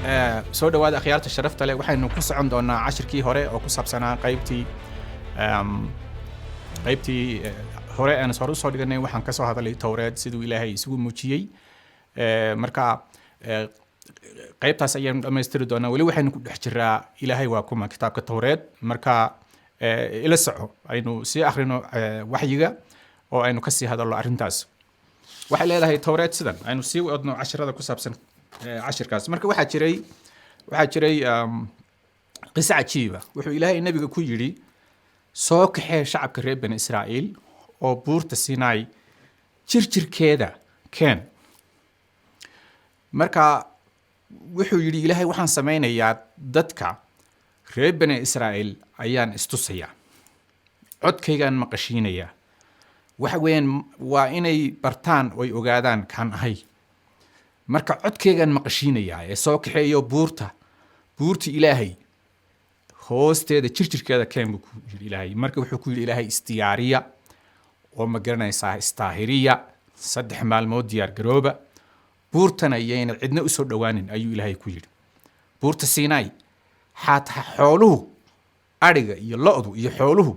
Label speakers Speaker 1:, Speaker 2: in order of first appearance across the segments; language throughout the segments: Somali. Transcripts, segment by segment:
Speaker 1: Soo dhawaada, akhyaarta sharafta leh. Waxaynu ku socon doonaa cashirkii hore oo ku saabsanaa qaybtii hore aan hore usoo dhiganay. Waxaan kasoo hadalay Towreed, siduu Ilaahay isugu muujiyey. Marka qaybtaas ayaanu dhammaystiri doonaa. Weli waxaynu ku dhex jiraa Ilaahay waa kuma, kitaabka Towreed. Marka ila soco, aynu sii akhrino waxyiga oo aynu kasii hadalno arrintaas. Waxay leedahay Towreed sidan. Aynu sii wadno cashirada ku saabsan cashirkaas. Marka waxaa jiray qiso cajiiba. Wuxuu Ilaahay nebiga ku yidhi: "Soo kaxee shacabka reer Bani Israa'iil oo buurta Sinai jirjirkeeda keen." Marka wuxuu yidhi Ilaahay: "Waxaan samaynayaa, dadka reer Bani Israa'iil ayaan istusayaa, codkaygaan maqashiinayaa. Waxa weeyaan waa inay bartaan oy ogaadaan kaan ahay. Marka codkaygaan maqashiinayaa, ee soo kaxeeyo buurta Ilaahay hoosteeda, jirjirkeeda keen," buu ku yidhi Ilaahay. Marka wuxuu ku yidhi Ilaahay: "Isdiyaariya oo, ma garanaysaa, isdaahiriya, 3 maalmood diyaar garooba, buurtana iyayna cidna usoo dhowaanin," ayuu Ilaahay ku yidhi. Buurta Sinai xataa xooluhu, adhiga iyo lo'du iyo xooluhu,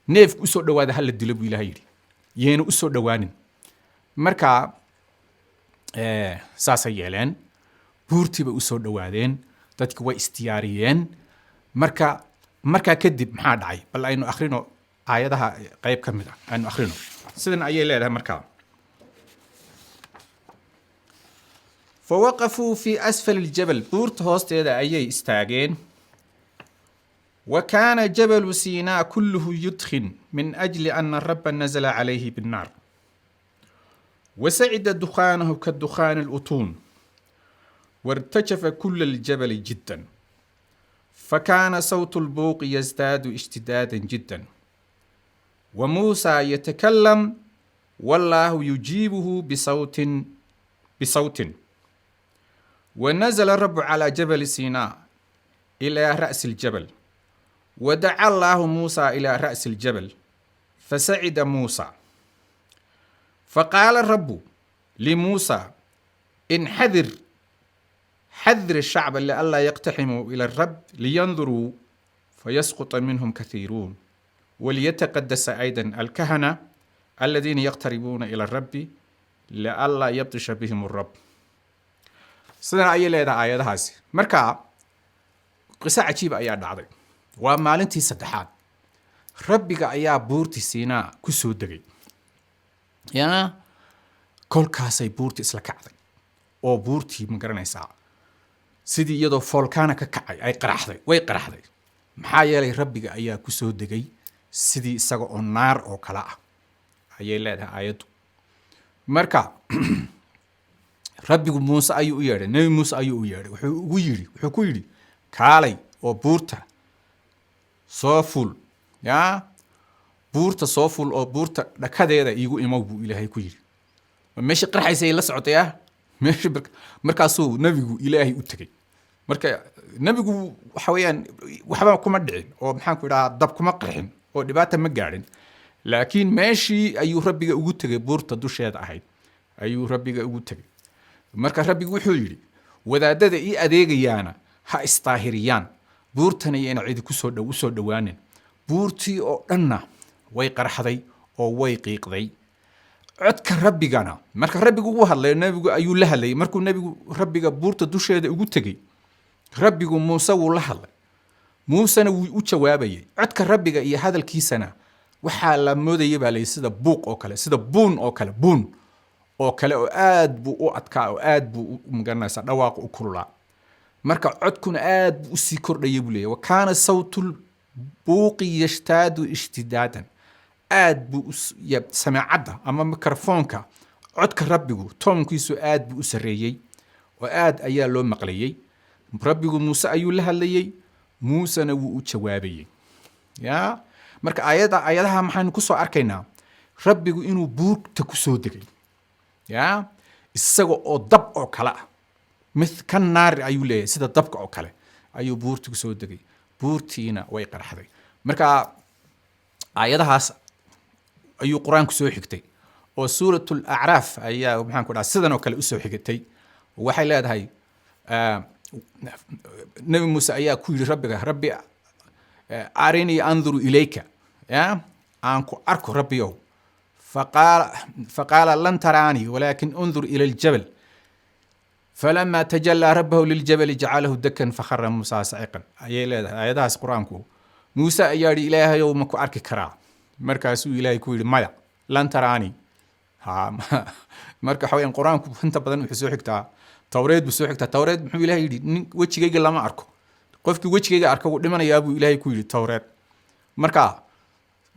Speaker 1: neefku usoo dhowaada hala dilo buu Ilaahay yidhi, yayna usoo dhowaanin. Marka saasay yeeleen, buurtii bay usoo dhowaadeen, dadki way isdiyaariyeen. Marka markaa kadib maxaa dhacay? Bal aynu akhrino aayadaha qayb ka mid ah, aynu akhrino. Sidan ayay leedahay markaa: "Fawaqafuu fi asfali ljabal", buurta hoosteeda ayay istaageen. "Wa kaana jabalu Siinaa kulluhu yudkhin min ajli ana Rabba nazala calayhi binnaar, wasacida dukhaanahu ka dukhaani lutuun, wartajafa kula aljabali jiddan, fakaana sawtu lbuuqi yazdaadu ishtidaadan jiddan, wa Muusaa yatakalam wallaahu yujiibuhu bisawtin. ونزل الرب على جبل سيناء إلى رأس الجبل، ودعا الله موسى إلى رأس الجبل، فصعد موسى. فقال الرب لموسى: انحدر، حذر الشعب لئلا يقتحموا إلى الرب لينظروا فيسقط منهم كثيرون، وليتقدس أيضا الكهنة الذين يقتربون إلى الرب لئلا يبطش بهم الرب." Sidan ayay leedahay aayadahaasi. Marka qiso cajiiba ayaa dhacday. Waa maalintii saddexaad. Rabbiga ayaa buurtii Siinaa ku soo degay. Ya kolkaasay buurtii isla kacday oo buurtii, ma garanaysaa, sidii iyadoo volcano ka kacay ay qaraxday. Way qaraxday, maxaa yeelay Rabbiga ayaa ku soo degay sidii isaga oo naar oo kale ah, ayay leedahay aayaddu. Marka Rabbigu Muuse ayuu u yeedhay, Nebi Muuse ayuu u yeedhay. Wuxuu ugu yidhi, wuxuu ku yidhi: "Kaalay oo buurta soo ful, yaa buurta soo ful oo buurta dhakadeeda iigu imow," buu Ilaahay ku yidhi. Meeshii qarxaysay la socotay ah meeshii. Markaasuu nebigu Ilaahay u tegey. Marka nebigu waxa weeyaan waxba kuma dhicin oo, maxaan ku idhahaa, dab kuma qarxin oo dhibaata ma gaadhin, laakiin meeshii ayuu Rabbiga ugu tegey, buurta dusheeda ahayd ayuu Rabbiga ugu tegey. Marka Rabbigu wuxuu yidhi: "Wadaadada ii adeegayaana ha isdaahiriyaan, buurtana iyana cidi kusoo dhow usoo dhowaanin." Buurtii oo dhanna way qarxday oo way qiiqday. Codka Rabbigana, marka Rabbigu ugu hadlay, nebigu ayuu la hadlayay. Markuu nebigu Rabbiga buurta dusheeda ugu tegey, Rabbigu Muuse wuu la hadlay, Muusena wuu u jawaabayay. Codka Rabbiga iyo hadalkiisana waxaa la moodaya, baa layihi, sida buuq oo kale, sida buun oo kale, buun oo kale, oo aad buu u adkaa oo aad buu, magaranaysaa, dhawaaqu u kululaa. Marka codkuna aad buu usii kordhayay, buu leeyahy. "Wa kaana sawtu buuqi yashtaadu ishtidaadan." Aad buu sameecadda ama mikrofoonka codka Rabbigu toonkiisu aad buu u sarreeyey oo aad ayaa loo maqlayey. Rabbigu Muuse ayuu la hadlayey, Muusena wuu u jawaabayey. Ya marka aayadaha maxaynu kusoo arkaynaa? Rabbigu inuu buurta kusoo degay, ya isaga oo dab oo kale ah, mid ka naari ayuu leeyahay, sida dabka oo kale ayuu buurta kusoo degay, buurtiina way qarxday. Marka aayadahaas ayuu Qur-aanku soo xigtay oo Suurat Acraaf ayaa, maxaan ku dhaha, sidan oo kale usoo xigatay. Waxay leedahay Nebi Muuse ayaa ku yidhi Rabbiga: "Rabbi, arinii anduru ilayka," ya aan ku arko, Rabbiyow. Faqaala: "Lan taraanii, walaakin undur ila aljabal." Falama tajalaa rabbahu liljabali jacalahu dakan, fakhara Muusa saciqan, ayay leedahay aayadahaas Qur-aanku. Muuse ayaa yidhi: "Ilaahayow, ma ku arki karaa?" Markaasuu Ilaahay ku yidhi: "Maya, lan taraanii." Ha, marka waxa weyaan, Qur-aanku inta badan wuxuu soo xigtaa Towreed buu soo xigtaa. Towreed muxuu Ilahay yidhi? "Nin wejigayga lama arko, qofkii wejigayga arka wuu dhimanayaa," buu Ilaahay ku yidhi Towreed. Marka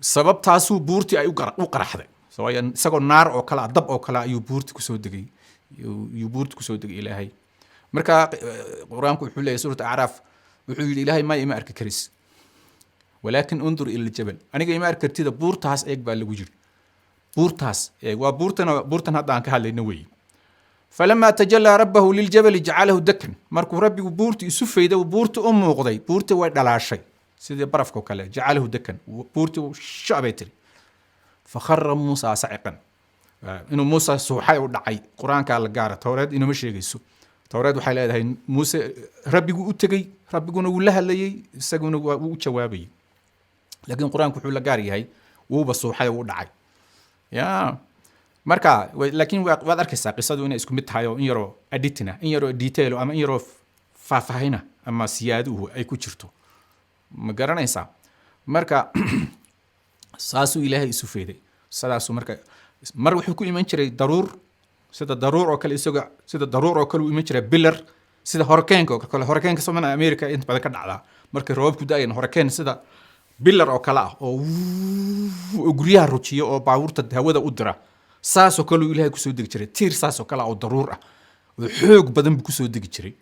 Speaker 1: sababtaasuu buurtii ay u qaraxday. Waayo, isagoo naar oo kale ah, dab oo kale ah, ayuu buurti kusoo degay, ayuu buurti kusoo degay Ilaahay. Marka Qur-aanku wuxuu leeyahy, Suurat Acraaf, wuxuu yidhi Ilaahay: "Maya, ima arki karis, walaakin undur ila aljabal." Aniga ima arki kartida, buurtaas eeg baa lagu yiri. Buurtaas eeg waa buurtan, buurtan hadda aan ka hadlayno weeye. Falamaa tajalaa rabbahu liljabali jacalahu dakan. Markuu Rabbigu buurti isu fayday uu buurti u muuqday, buurti way dhalaashay sidii barafka oo kale. Jacalahu dakan, buurti shabay tiri. Fakhara Muusa saciqan. Inuu Muusa suuxay u dhacay Qur-aankaa la gaara, Towreed inoma sheegayso. Towreed waxay leedahay Muuse Rabbigu u tegey, Rabbiguna wuu la hadlayey, isaguna waa wuu u jawaabayey. Laakiin Qur-aanku wuxuu la gaar yahay wuuba suuxay oo u dhacay ya. Marka laakiin waad arkaysaa qisadu inay isku mid tahay, oo in yaroo editing ah, in yaroo detail ama in yaroo faahfaahina ama siyaaduhu ay ku jirto, ma garanaysaa? Marka saasuu Ilaahay isu feeday sidaasuu. Marka mar wuxuu ku iman jiray daruur, sida daruur oo kale, isagoo sida daruur oo kale uu iman jiray, bilar sida horokeenka oo kale. Horokeenka somana America inta badan ka dhacdaa markay roobabku da-ayaan, horokeen sida bilar oo kale ah oo guryaha rujiya oo baabuurta hawada u dira, saasoo kale uu Ilaahay kusoo degi jiray. Tiir saasoo kale ah oo daruur ah oo xoog badan buu kusoo degi jiray.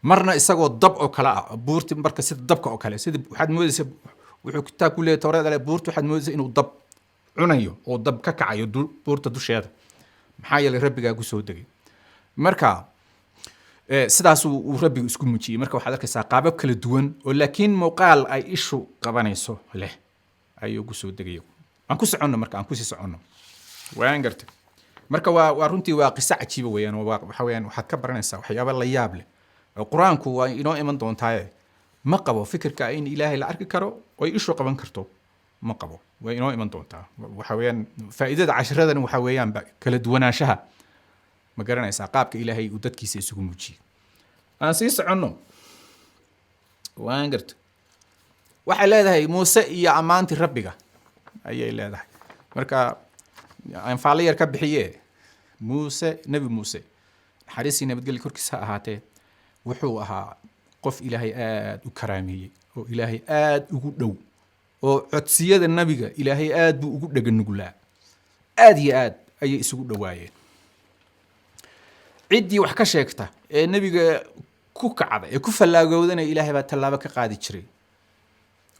Speaker 1: Marna isagoo dab oo kale ah buurti, marka sida dabka oo kale, sida waxaad moodaysa, wuxuu kitaabku leeyahay Towreed ale, buurta waxaad moodaysa inuu dab cunayo oo dab ka kacayo buurta dusheeda. Maxaa yeelay, Rabbigaa kusoo degay. Marka sidaasuu uu Rabbigu isku muujiyey. Marka waxaad arkaysaa qaabab kala duwan oo laakiin muuqaal ay ishu qabanayso leh ayuu kusoo degayo. Aan ku soconno, marka aan kusii soconno. Waan gartay. Marka waa runtii waa qiso cajiiba weeyaan. Waxa weeyaan, waxaad ka baranaysaa waxyaaba la yaab leh oo Qur-aanku waa inoo iman doontaaye. Ma qabo fikirka in Ilaahay la arki karo oo ay ishu qaban karto, ma qabo. Way inoo iman doontaa. Waxa weeyaan, faa'iidada cashiradan waxa weeyaanba kala duwanaanshaha, ma garanaysaa, qaabka Ilaahay uu dadkiisa isugu muujiyey. Aan sii soconno. Waan garta. Waxay leedahay Muuse iyo ammaantii Rabbiga ayay leedahay. Marka aan faallo yar ka bixiye. Muuse, Nebi Muuse, naxariisii nabadgelyo korkiisa ha ahaatee, wuxuu ahaa qof Ilaahay aada u karaameeyey oo Ilaahay aada ugu dhow, oo codsiyada nabiga Ilaahay aad buu ugu dhega nuglaa. Aad iyo aad ayay isugu dhowaayeen. Ciddii wax ka sheegta ee nebiga ku kacda ee ku fallaagowdana, Ilaahay baa tallaabo ka qaadi jiray.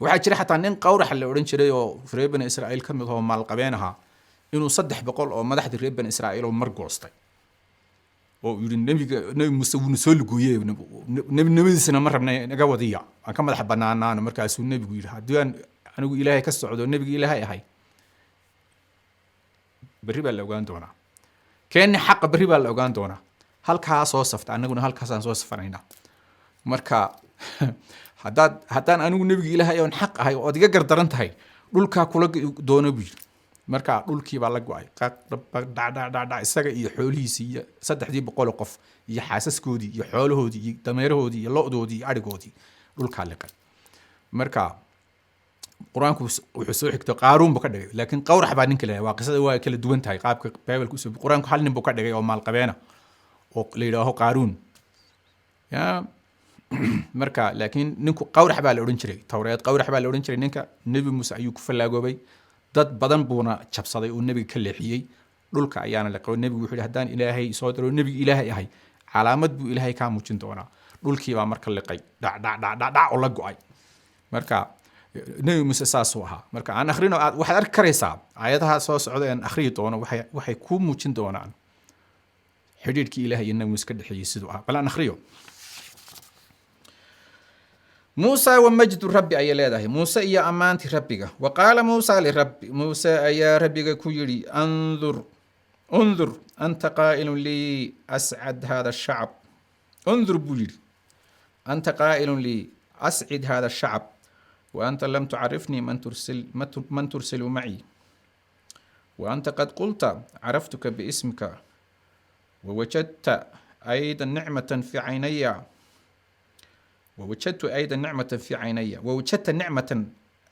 Speaker 1: Waxaa jira xataa nin Qawrax la odhan jiray oo reer Bani Israa'iil ka mid ahoo maalqabeen ahaa, inuu 300 oo madaxdii reer Bani Israa'iil oo mar goostay oo uu yidhi: "Nebiga, Nebi Muuse wuuna soo lugooyey, nebinimadiisana ma rabna, naga wadiya, aan ka madax banaanaano." Markaasuu nebigu yidhi: "Haddii aan anigu Ilaahay ka socdo, nebiga Ilaahay ahay, berri baa la ogaan doonaa keenni xaqa, berri baa la ogaan doonaa. Halkaa soo safta, annaguna halkaasaan soo safanaynaa. Marka haddaan anigu nebiga Ilaahay oon xaq ahay ood iga gardaran tahay, dhulkaa kula doono," buu yidhi. Marka dhulkii baa la go-ay, dhacdhacdhacdhac, isaga iyo xoolihiisii iyo 300-dii qof iyo xaasaskoodii iyo xoolahoodii iyo dameerahoodii iyo lo-doodii iyo adhigoodii dhulkaa liqay. Marka Qur-aanku wuxuu soo xigtay Qaaruun buu ka dhigay, laakiin Qawrax baa ninka leeyahay. Waa qisada, waa kala duwan tahay qaabka Bible usoo. Qur-aanku hal nin buu ka dhigay oo maalqabeena oo la yidhaaho Qaaruun ya. Marka laakiin ninku Qawrax baa la odhan jiray, Towreed Qawrax baa la odhan jiray ninka. Nebi Muuse ayuu ku fallaagoobay, dad badan buuna jabsaday oo nebiga ka leexiyey, dhulka ayaana liqay. Nebigu wuxuu yihi: "Haddaan Ilaahay soo diro, nebiga Ilaahay ahay, calaamad buu Ilaahay kaa muujin doonaa." Dhulkii baa marka liqay, dhac dhac dhac dhac dhac, oo la go-ay. Marka Nebi Muuse saasuu ahaa. Marka aan akhrino, waxaad arki karaysaa aayadaha soo socda een akhriyi doono, waxay kuu muujin doonaan xidhiidhkii Ilahay iyo Nebi Muuse ka dhexeeyey siduu ahaa. Bal aan akhriyo. Muusa wa majdu rabbi ayay leedahay, Muuse iyo ammaantii Rabbiga. Wa qaala Muusa lirabbi, Muuse ayaa Rabbiga ku yidhi: "Andur, undur, anta qaa'ilun lii ascad hada shacab." "Undur," buu yidhi. Anta qaa'ilun lii ascid hada ashacab wa anta lam tucarifnii man tursilu maci, wa anta qad qulta caraftuka biismika wawajadta ayda nicmatan fi caynaya, wawajadtu ayda nicmatan fi caynaya, wawajadta nicmatan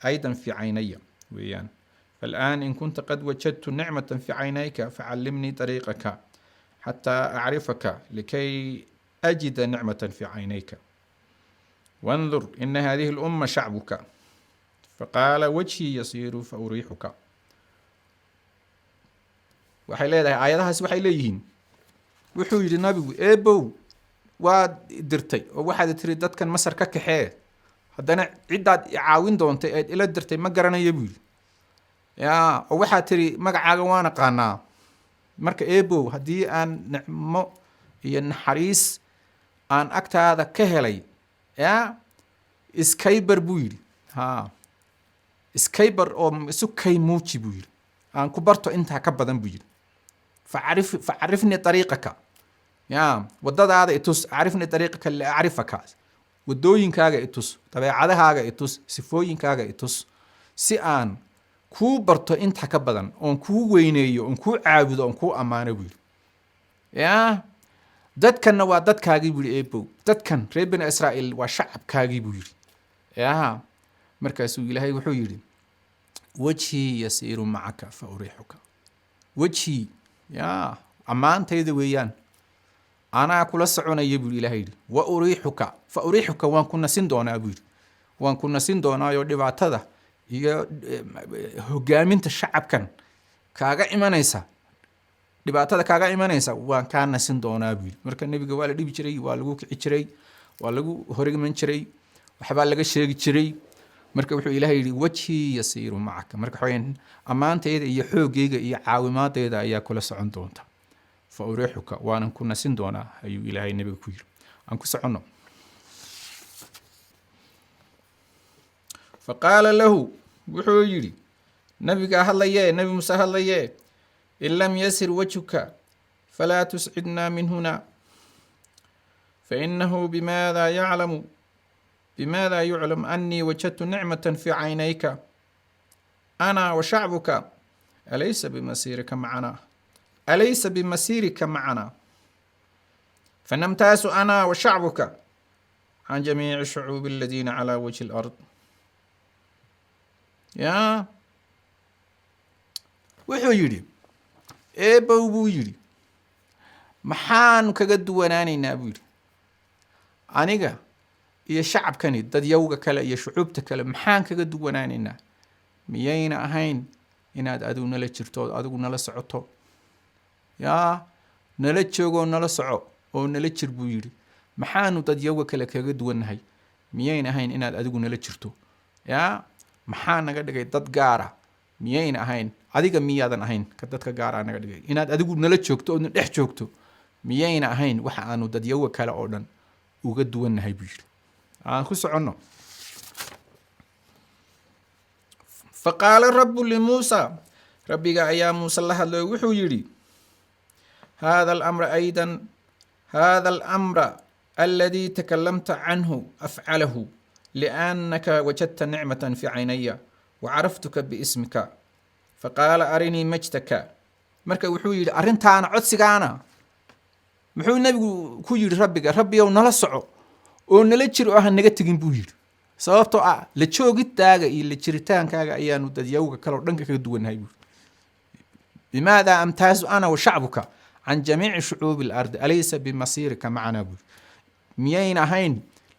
Speaker 1: aydan fi caynaya weeyaan. فالآن إن كنت قد وجدت نعمة في عينيك فعلمني طريقك حتى أعرفك لكي أجد نعمة في عينيك، وانظر إن هذه الأمة شعبك. فقال وجهي يصير فأريحك. Waxay leedahay aayadahaasi, waxay leeyihiin, wuxuu yidhi nabigu: "Eebow, waad dirtay oo waxaad tiri dadkan Masar ka kaxee, haddana ciddaad i caawin doontay eed ila dirtay ma garanayo," buu yidhi. "Ya, oo waxaad tiri magacaaga waan aqaanaa. Marka eebow, haddii aan nicmo iyo naxariis aan agtaada ka helay, ya iskaybar," buu yidhi. Ha iskaybar oo isu kay muuji, buu yidhi, "aan ku barto intaa ka badan," buu yidhi. Facarifnii ariiqaka, ya wadadaada itus. Acrifnii ariiqaka liacrifaka, wadooyinkaaga itus, dabeecadahaaga itus, sifooyinkaaga itus, si aan kuu barto inta ka badan, oon kuu weyneeyo, oon kuu caabudo, oon kuu ammaano, buu yidhi. Ya dadkanna waa dadkaagii, buu yidhi. Eebow, dadkan reer Bani Israa'iil waa shacabkaagii, buu yidhi. Ya markaasuu Ilaahay wuxuu yidhi: "Wajhii yasiiru macaka fa uriixuka." Wejhii, ya ammaantayda weeyaan, anaa kula soconaya, buu Ilahay yidhi. Wa uriixuka, fa uriixuka, waan ku nasin doonaa, buu yidhi. Waan ku nasin doonaayo dhibaatada iyo hogaaminta shacabkan kaaga imanaysa, dhibaatada kaaga imanaysa, waan kaa nasin doonaa, buu yidhi. Marka nebiga waa la dhibi jiray, waa lagu kici jiray, waa lagu horiman jiray, waxbaa laga sheegi jiray. Marka wuxuu Ilahay yidhi: "Wajhii yasiiru macaka." Marka waxaweyaan ammaantayda iyo xoogayga iyo caawimaadayda ayaa kula socon doonta. Fa uriixuka, waanan ku nasin doonaa, ayuu Ilaahay nebiga ku yidhi. Aan ku soconno. Faqaala lahu, wuxuu yidhi nabigaa hadlayee, Nebi Muuse hadlayee: "In lam yasir wajhuka falaa tuscidnaa min huna, fainahu bimaada yuclam annii wajadtu nicmata fi caynayka ana wa shacbuka? Alaysa bimasiirika macana? Alaysa bimasiirika macana? Fanamtaasu ana wa shacbuka can jamiici shucuubi aladiina calaa wajhi alard." Ya wuxuu yidhi: "Eebow," buu yidhi, "maxaanu kaga duwanaanaynaa?" buu yidhi. "Aniga iyo shacabkani dadyowga kale iyo shucuubta kale maxaan kaga duwanaanaynaa? Miyayna ahayn inaad adigu nala jirto ood adigu nala socoto? Yaa nala joogoo nala soco oo nala jir," buu yidhi. "Maxaanu dadyowga kale kaga duwannahay? Miyayna ahayn inaad adigu nala jirto? Yaa maxaa naga dhigay dad gaara? Miyayna ahayn adiga? Miyaadan ahayn ka dadka gaaraa naga dhigay? Inaad adigu nala joogto oodna dhex joogto miyayna ahayn waxa aanu dadyowga kale oo dhan uga duwannahay?" buu yidhi. Aan ku soconno. Faqaala rabbu limuusa, rabbiga ayaa Muuse la hadlay, wuxuu yidhi: "Hada alamra aydan, hada alamra aladii takalamta canhu afcalahu, liannaka wajadta nicmatan fi caynaya wacaraftuka biismika. Faqaala arinii majdaka." Marka wuxuu yidhi arrintaana, codsigaana, muxuu nebigu ku yidhi rabbiga? "Rabbiyow, nala soco oo nala jir oo ha naga tegin," buu yidhi. Sababtoo ah la joogidaaga iyo la jiritaankaaga ayaanu dadyowga kaleo dhanka kaga duwannahay, buuri. "Bimaada amtaazu ana wa shacbuka can jamiici shucuubi alardi? Alaysa bimasiirika macnaa?" buuri. "Miyayna ahayn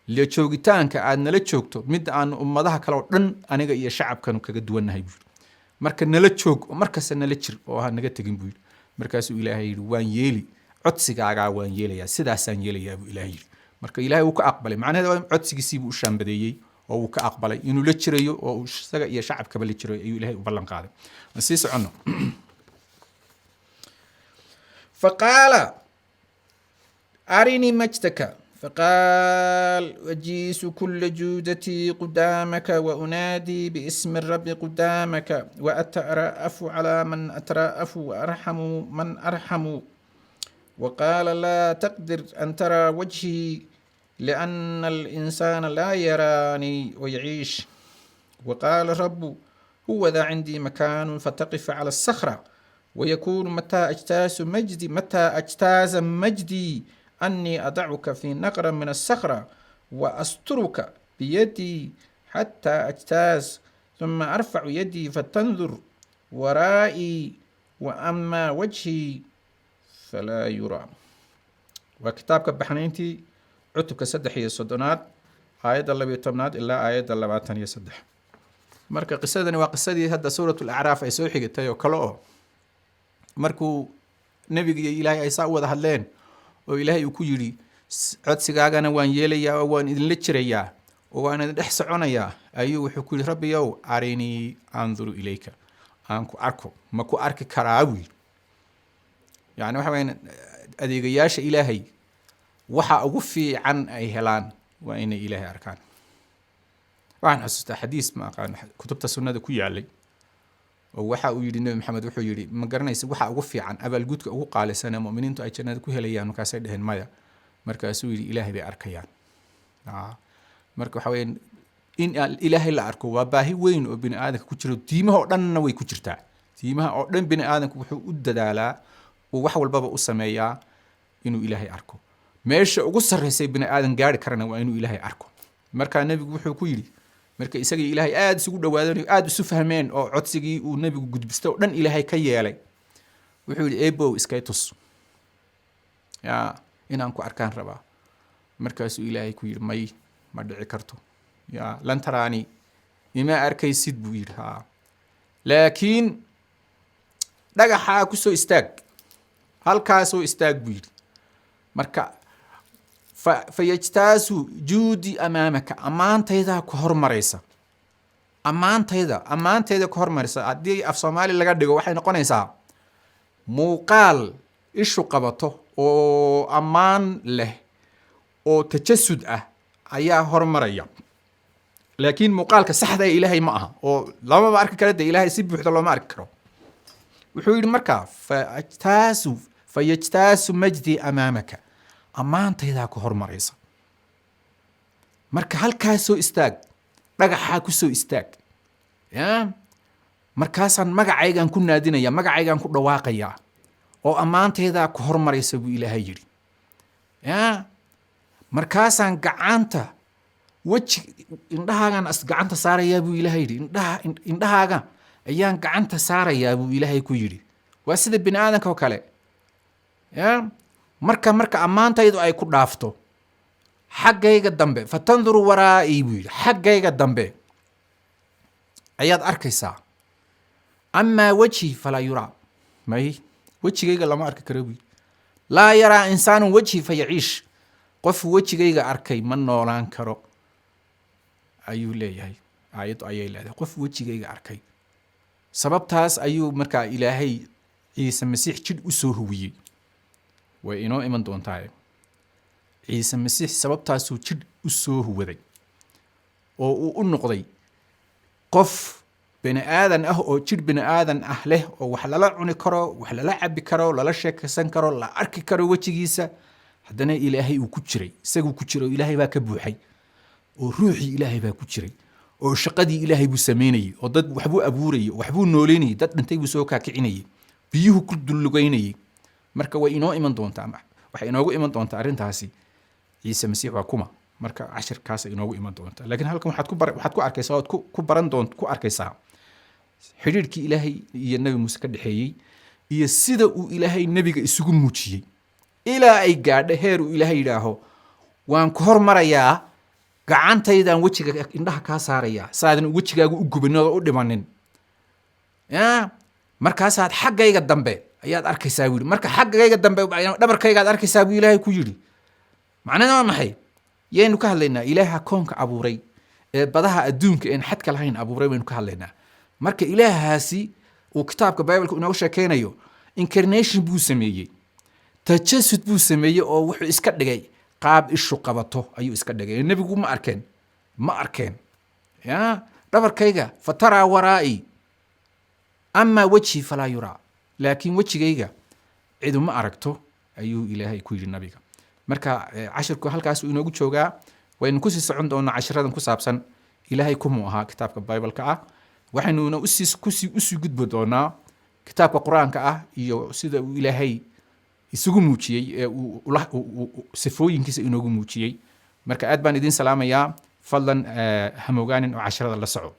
Speaker 1: la joogitaanka aad nala joogto midda aanu ummadaha kale oo dhan, aniga iyo shacabkanu, kaga duwannahay?" buuri. "Marka nala joog oo markasta nala jir oo ha naga tegin," buu yidhi. Markaasuu Ilaahay yidhi: "Waan yeeli codsigaagaa, waan yeelayaa, sidaasaan yeelayaa," buu Ilaahay yidhi. Marka Ilaahay wuu ka aqbalay. Macnaheeda waa codsigiisii buu u shaambadeeyey oo uu ka aqbalay inuu la jirayo, oo uu isaga iyo shacabkaba la jirayo ayuu Ilaahay u ballan qaaday. Aan sii soconno. Faqaala arinii majdaka. Faqaal ajiisu kula juudatii qudaamaka waUnaadii biismi الrabi qudaamaka waatara'afu calaa man atara'afu waarxamu man arxamu. Waqaala laa taqdir an taraa wajhii. لأن الإنسان لا يراني ويعيش. وقال الرب: هو ذا عندي مكان، فتقف على الصخرة، ويكون متى أجتاز مجدي أني أضعك في نقر من الصخرة وأسترك بيدي حتى أجتاز، ثم أرفع يدي فتنظر ورائي، وأما وجهي فلا يرى. Waa kitaabka Baxnayntii, cutubka 33aad, aayadda 12aad ilaa aayadda 23. Marka qisadani waa qisadii hadda Suurat Alacraaf ay soo xigatay oo kale, oo markuu nebiga iyo Ilaahay ay saa u wada hadleen oo Ilaahay uu ku yidhi: "Codsigaagana waan yeelayaa oo waan idinla jirayaa oo waan idin dhex soconayaa," ayuu wuxuu ku yidhi: "Rabbiyow, أرني أنظر إليك," aan ku arko, ma ku arki karaa, buu yidhi. Yani waxa weyaan, adeegayaasha Ilaahay waxa ugu fiican ay helaan waa inay Ilaahay arkaan. Waxaan xusuustaa xadiis, ma aqaan, kutubta sunnada ku yaalay, oo waxa uu yidhi Nebi Maxamed, wuxuu yidhi: "Ma garanaysa waxa ugu fiican, abaalgudka ugu qaalisan ee mu'miniintu ay jannada ku helayaan?" Markaasay dheheen: "Maya." Markaasuu yidhi: "Ilaahay bay arkayaan." Marka waxa weeyaan, in Ilaahay la arko waa baahi weyn oo bini aadamka ku jiro. Diimaha oo dhanna way ku jirtaa. Diimaha oo dhan bini aadamku wuxuu u dadaalaa, uu wax walbaba u sameeyaa inuu Ilaahay arko. Meesha ugu sarreysay bini aadan gaari karana waa inuu Ilaahay arko. Markaa nebigu wuxuu ku yidhi, marka isagii Ilaahay aada isugu dhawaadeen oo aada isu fahmeen oo codsigii uu nebigu gudbistay oo dhan Ilaahay ka yeelay, wuxuu yidhi: "Eebow, iskay tus, yaa inaan ku arkaan rabaa." Markaasuu Ilaahay ku yidhi: "May, ma dhici karto, yaa لن تراني," ima arkaysid, buu yidhi. Haa, laakiin dhagaxaa kusoo istaag, halkaasoo istaag, buu yidhi. Marka فيجتاز جودي أمامك, ammaantaydaa ku hormaraysa, ammaantayda ku hormaraysa. Haddii af Soomaali laga dhigo, waxay noqonaysaa muuqaal ishu qabato oo ammaan leh oo tajasud ah ayaa hormaraya, laakiin muuqaalka saxda ee Ilaahay ma aha, oo lamaba arki kara. De Ilaahay si buuxda looma arki karo. Wuxuu yidhi markaa: فيجتاز مجدي أمامك, ammaantaydaa ku hormaraysa. Marka halkaasoo istaag, dhagaxaa kusoo istaag, ya markaasaan magacaygaan ku naadinaya, magacaygaan ku dhawaaqayaa, oo ammaantaydaa ku hormaraysa, buu Ilaahay yidhi. Ya markaasaan gacanta weji indhahaagaan as gacanta saarayaa, buu Ilaahay yidhi. Indhahaaga ayaan gacanta saarayaa, buu Ilaahay ku yidhi. Waa sida bini aadamka oo kale. Ya marka ammaantaydu ay ku dhaafto, xaggayga dambe, فتنظر ورائي, buu yidhi, xaggayga dambe ayaad arkaysaa. أما وجهي فلا يرى, may, wejigayga lama arki karo, buu yidhi. لا يرى إنسان وجهي فيعيش, qof wejigayga arkay ma noolaan karo, ayuu leeyahay. Aayaddu ayay leedahay qof wejigayga arkay. Sababtaas ayuu markaa Ilaahay Ciise Masiix jidh u soo huwiyey. Way inoo iman doontaa. Ciise Masiix sababtaasuu jidh u soo huwaday oo uu u noqday qof bini aadan ah oo jidh bini aadan ah leh, oo wax lala cuni karo, wax lala cabi karo, lala sheekaysan karo, la arki karo wejigiisa. Haddana Ilaahay uu ku jiray, isaguu ku jiray, oo Ilaahay baa ka buuxay, oo ruuxii Ilaahay baa ku jiray, oo shaqadii Ilaahay buu sameynayey, oo dad waxbuu abuurayey, waxbuu nooleynayey, dad dhintay buu soo kaakicinayey, biyuhu ku dullugaynayey. Marka way inoo iman doontaa, waxay inoogu iman doontaa arrintaasi, Ciise Masiix waa kuma. Marka cashirkaas inoogu iman doontaa. Laakiin halkan waxaad ku arkaysaa ood ku baran doon ku arkaysaa xidhiidhkii Ilaahay iyo Nebi Muuse ka dhexeeyey iyo sida uu Ilaahay nebiga isugu muujiyey, ilaa ay gaadho heer uu Ilaahay yidhaaho: "Waan ku hormarayaa, gacantaydaan wejiga indhaha kaa saarayaa, saadan wejigaagu u gubanin oo u dhimanin, ya markaasaad xaggayga dambe ayaad arkaysaa," buu yidhi. Marka xaggayga dambe, dhabarkaygaad arkaysaa, buu Ilaahay ku yidhi. Macnaheeda waa maxay? Yaynu ka hadlaynaa? Ilaaha koonka abuuray ee badaha adduunka een xadka lahayn abuuray baynu ka hadlaynaa. Marka Ilaahaasi uu kitaabka Bibleka inooga sheekeynayo, incarnation buu sameeyey, tajasud buu sameeyey, oo wuxuu iska dhigay qaab ishu qabato ayuu iska dhigay. Nebigu ma arkeen, ma arkeen. Ya dhabarkayga, فترى ورائي، أما وجهي فلا يرى, laakiin wejigayga ciduma aragto, ayuu Ilaahay ku yidhi nabiga. Marka cashirku halkaas uu inoogu joogaa. Waynu kusii socon doonaa cashiradan ku saabsan Ilaahay kumuu ahaa kitaabka Bibleka ah. Waxaynuna usii kusii usii gudbi doonaa kitaabka Qur-aanka ah iyo sida uu Ilaahay isugu muujiyey ee uu sifooyinkiisa inoogu muujiyey. Marka aad baan idiin salaamayaa. Fadlan hamogaanin oo cashirada la soco.